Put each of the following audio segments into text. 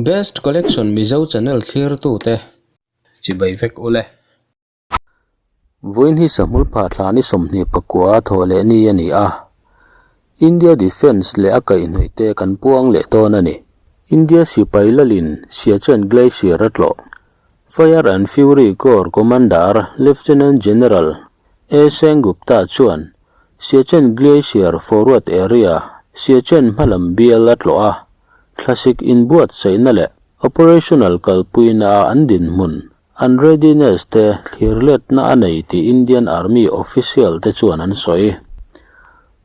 Best Collection Mizo channel thlirtute chibai vek ule. Vawiin hi Sahmul pha thla ni 29 thawh leh ni a ni a, India Defence leh a kaihhnawih te kan puang leh dawn a ni. India sipai lalin Siachen Glacier a tlawh. Fire and Fury Corps Commander Lieutenant General A Sengupta chuan Siachen Glacier Forward Area, Siachen hmalam bial a tlawh a, thlasik inbuatsaihna leh operational kalpuina a an dinhmun, an readiness te thlirletna a nei tih Indian Army official te chuan an sawi.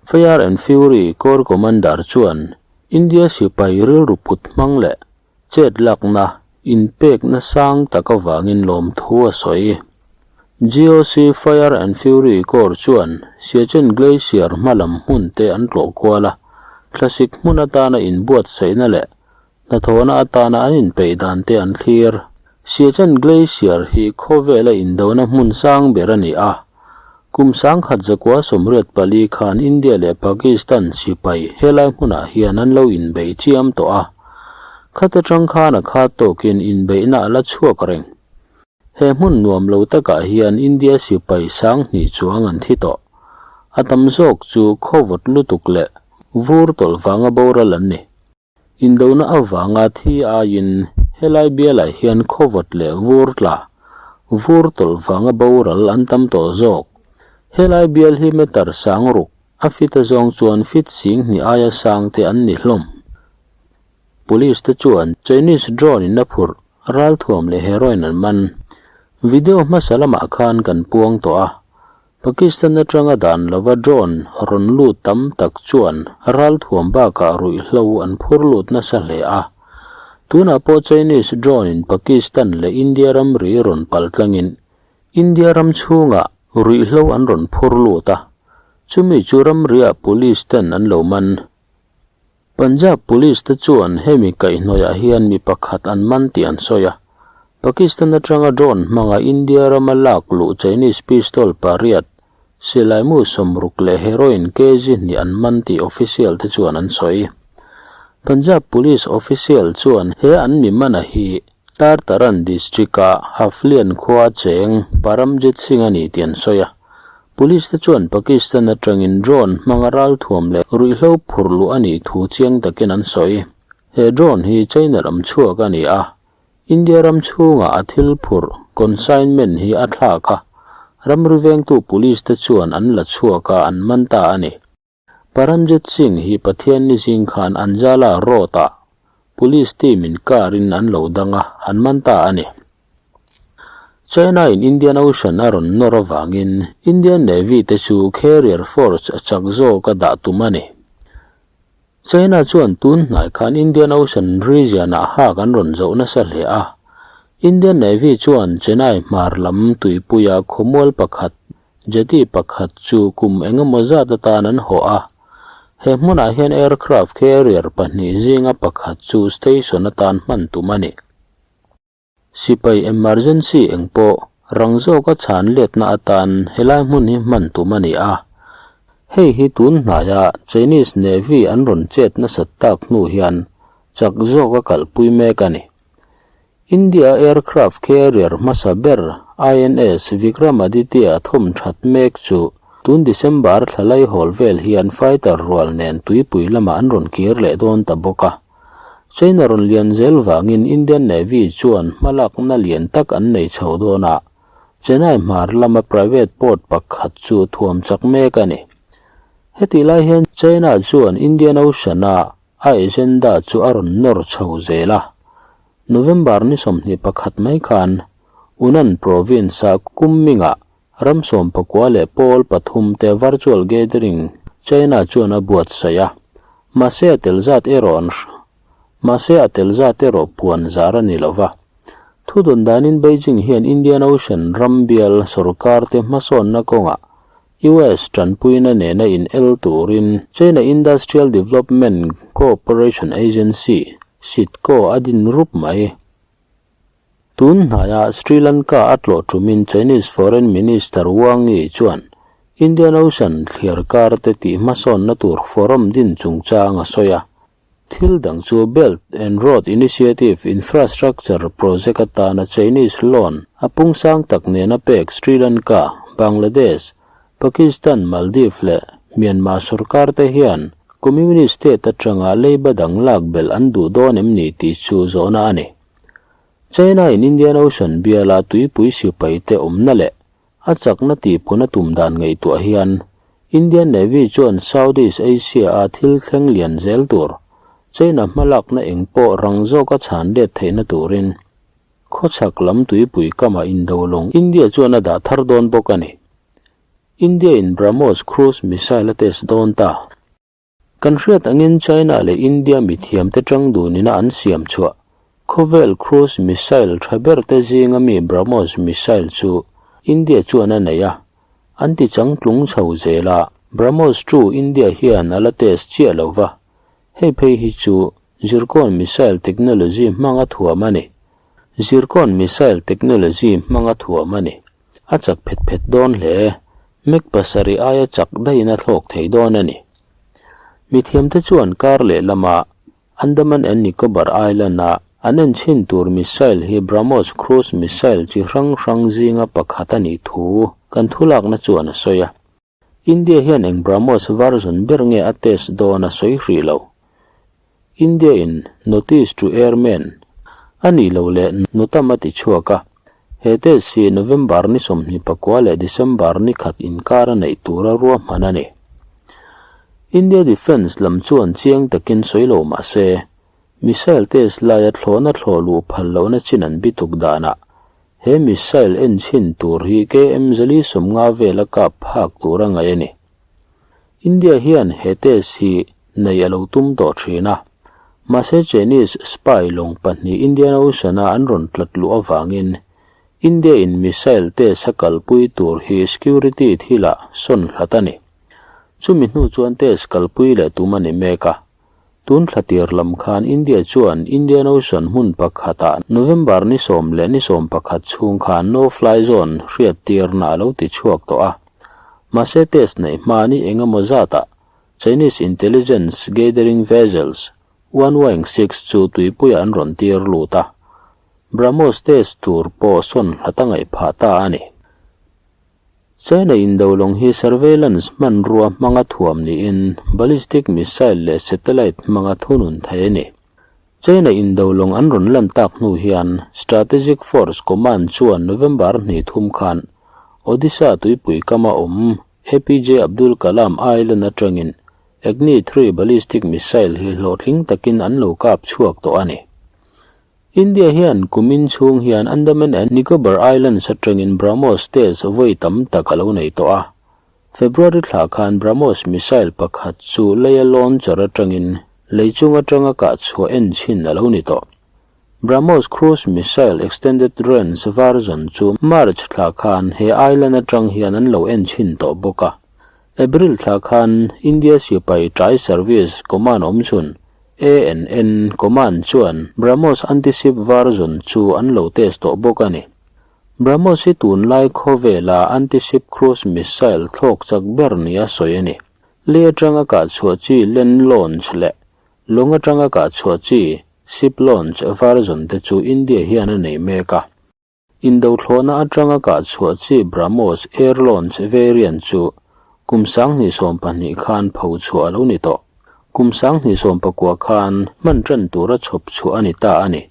Fire and Fury Corps Commander chuan India sipai rilru put hmang leh chet lakna inpekna sang tak avangin lawmthu a sawi. GOC Fire and Fury Corps chuan Siachen Glacier hmalam hmun te an tlawh kual a, thlasik hmun atana inbuatsaihna leh hnathawhna atana an inpeih dan te an thlir. Siachen Glacier hi khawvela indona hmun sang ber a ni a, kum 1984 khan India leh Pakistan sipai helai hmunah hian an lo inbeih chiam tawh a, khata tang khan a khat tawkin inbeihna a la chhuak reng. He hmun nuam lo takah hian India sipai 2000 chuang an thi tawh. A tam zawk chu khawvawt lutuk leh vur tawlh vanga boral an ni. Indona avanga thi aiin helai bialah hian khawvawt leh vur tla, vur tawlh vanga boral an tam tawh zawk. Helai bial hi meter 6000, a fit a zawng chuan fit 2000 aia sang te an ni hlawm. Police te chuan Chinese drone in a phurh ralthuam leh heroin an man. Video hmasa lamah khan kan puang tawh a, Pakistan atanga dan lova drone rawn lut tam tak chuan ralthuam bakah ruihhlo an phur lut nasa hle a. Tunah pawh Chinese drone in Pakistan leh India ramri rawn pal tlangin India ram chhungah ruihhlo an rawn phur lut a, chumi chu ramriah police ten an lo man. Punjab Police te chuan hemi kaihhnawihah hian mi pakhat an man tih an sawi a. Pakistan atanga drone hmanga India rama lak luh Chinese pistol pariat, silaimu 60 leh heroin kg hnih an man tih official te chuan an sawi. Punjab Police official chuan he an mi mana hi Tartaran district-a Haflian khua cheng Paramjit Singh a ni tih an sawi a. Police te chuan Pakistan atangin drone hmanga ralthuam leh ruihhlo phur luh a nih thu chiang takin an sawi. He drone hi China ram chhuak a ni a, India ram chhungah a thil phurh, consignment, hi a thlak a, ramri vengtu police te chuan an la chhuak a, an man ta a ni. Paramjit Singh hi Pathian ni zing khan Anjala Road-ah police team in car in an lo dang a, an man ta a ni. China in Indian Ocean a rawn nawr avangin Indian Navy te chu carrier force a chak zawk a dah tum a ni. China chuan tun hnai khan Indian Ocean region ah hak an rawn zoh nasa hle a. Indian Navy chuan Chennai hmar lam tuipuia khawmual pakhat, jetty pakhat chu kum engemaw zat atan an hawh a. He hmunah hian aircraft carrier pahnih zinga pakhat chu station atan hman tum a ni. Sipai emergency eng pawh rang zawka chhan letna atan helai hmun hi hman tum a ni a. Hei hi tun hnaia Chinese Navy an rawn chet nasat tak hnu hian chak zawka kalpui mek a ni. India aircraft carrier hmasa ber INS Vikramaditya thawm that mek chu tun December thla laihawl vel hian fighter rual nen tuipui lamah an rawn kir leh dawn ta bawk a. China rawn lian zel vangin Indian Navy chuan hmalakna lian tak an nei chho dawn a, Chennai hmar lama private port pakhat chu thuam chak mek a ni. Hetih lai hian China chuan Indian Ocean-a a agenda chu a rawn nawr chho zel a. November ni 21 mai khan Yunnan province-a Kunming-ah ram 19 leh pawl pathum te virtual gathering China chuan a buatsaih a, mahse a tel zat erawh an mahse a tel zat erawh puan zar a ni lo va. Thudawn danin Beijing hian Indian Ocean ram bial sorkar te hmasawnna kawngah US tanpuina nena in el turin China Industrial Development Cooperation Agency, CIDCO, a din rup mai. Tun hnaia Sri Lanka a tlawh tumin Chinese Foreign Minister Wang Yi chuan Indian Ocean thliar kar te tih hmasawnna tur forum din chungchang a sawi a. Thil dang chu Belt and Road Initiative infrastructure project atana Chinese loan a pung sang tak nena pek Sri Lanka, Bangladesh, Pakistan, Maldives leh Myanmar sorkar te hian Communist state atanga leiba dang lak belh an duh dawn em ni tih chu zawhna a ni. China in Indian Ocean biala tuipui sipai te awmna leh a chakna tihpun a tum dan ngaihtuah hian Indian Navy chuan Southeast Asia-a thil thleng lian zel tur China hmalakna eng pawh rang zawka chhan let theihna turin khawchhak lam tuipui kamah indo lawng India chuan a dah thar dawn bawk a ni. India-in BrahMos cruise missile a test dawn ta. Kan hriat angin China leh India mithiamte tang dunina an siam chhuah khawvel cruise missile tha ber te zinga mi BrahMos missile chu India chuan a nei a, an ti changtlung chho zel a, BrahMos chu India hian a la test chiah lo va, hei phei hi chu Zircon missile technology hmanga thuam a ni. Zircon missile technology hmanga thuam a ni. A chak phet phet dawn hle. Mek pasarih aia chak daihin a thlawk thei dawn a ni. Mithiamte chuan kar lehlamah Andaman and Nicobar Island-a an enchhin tur missile hi BrahMos cruise missile chi hrang hrang zinga pakhat a nih thu kan thulakna chuan a sawi a. India hian eng BrahMos version ber nge a test dawn a sawi hrih lo. India in Notice to Airmen a nih loh leh Notam a ti chhuak a, he test hi November ni 24 leh December ni khat inkar a neih tura ruahman a ni. India Defence lam chuan chiang takin sawi lo mah se, missile test laia thlawhna thlawh luh phal lohna chin an bituk danah He missile en chhin tur hi KM zali 50 vela kap phak tur a ngaih a ni. India hian he test hi nei a lo tum tawh thin a, mahse Chinese spy lawng pahnih Indian Ocean-a an rawn tlat luh avangin India in missile test a kalpui tur hi security thilah sawn hlat a ni. Chumi hnu chuan test kalpui leh tum a ni mek a. Tun thla tir lam khan India chuan Indian Ocean hmun pakhatah November ni 10 leh ni 11 chhung khan No Fly Zone hriat tirna a lo ti chhuak tawh a. Mahse test neih hma ni eng emaw zatah Chinese Intelligence Gathering Vessels One Wing 6 chu tuipuiah an rawn tir lut a. BrahMos test tur pawh sawn hlat a ngaih phah ta a ni. China indo lawng hi surveillance hmanrua hmanga thuam niin ballistic missile leh satellite hmanga thunun thei a ni. China indo lawng an rawn lan tak hnu hian Strategic Force Command chuan November 23 khan Odisha tuipui kama awm APJ Abdul Kalam Island atangin Agni 3 ballistic missile hi hlawhtling takin an lo kap chhuak tawh a ni. India hian kumin chhung hian Andaman and Nicobar Islands atangin BrahMos test vawi tam tak a lo nei tawh a. February thla khan BrahMos missile pakhat chu leia launcher atangin lei chung atanga kah chhuah en chhin a lo ni tawh. BrahMos cruise missile extended range version chu March thla khan he island atang hian an lo en chhin tawh bawk a. April thla khan India sipai Tri Service Command awm chhun ANN Command chuan BrahMos anti-ship version chu an lo test tawh bawk a ni. BrahMos hi tunlai khawvela anti-ship cruise missile thlawk chak ber nia sawi a ni. Lei atanga kah chhuah chi land launch leh lawng atanga kah chhuah chi ship launch version te chu India hian a nei mek a. Indo thlawhna atanga kah chhuah chi BrahMos air launch variant chu kum 2020 khan pho chhuah a lo ni tawh. Kum 2019 khan hman tan tura chhawp chhuah a ni ta a ni.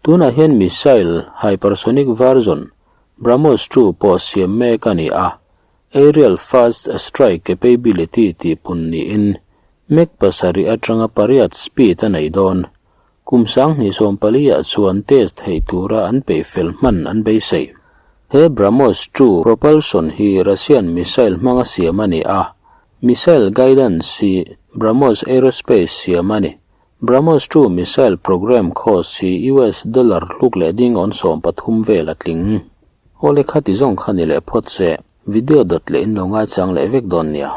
Tunah hian missile hypersonic version BrahMos 2 pawh siam mek a ni a, aerial fast strike capability tih pun niin Mach 7 atanga 8 speed a nei dawn. Kum 2040 ah chuan test theih tura an peih fel hman an beisei. He BrahMos 2 propulsion hi Russian missile hmanga siam a ni a, missile guidance hi BrahMos Aerospace siam a ni. BrahMos 2 missile program cost hi US dollar hluk leh ding awn 13 vel a tling. Aw le khati zawng kha ni leh phawt se, video dawt leh in lo ngaichang leh vek dawn nia.